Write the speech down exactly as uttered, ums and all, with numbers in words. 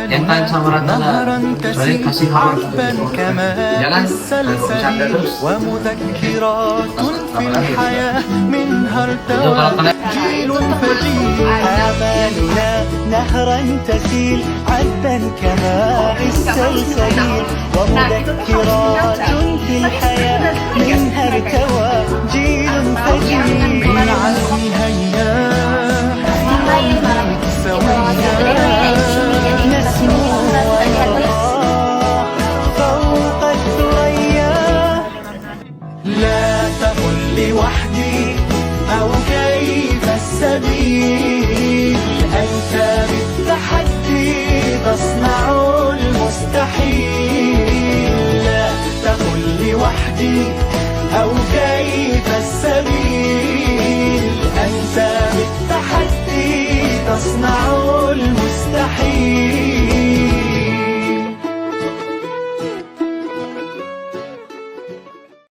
Yang time sama rata lah. Soalnya kasih hawar. Jangan, kalau bisa terus. Itu kalau kena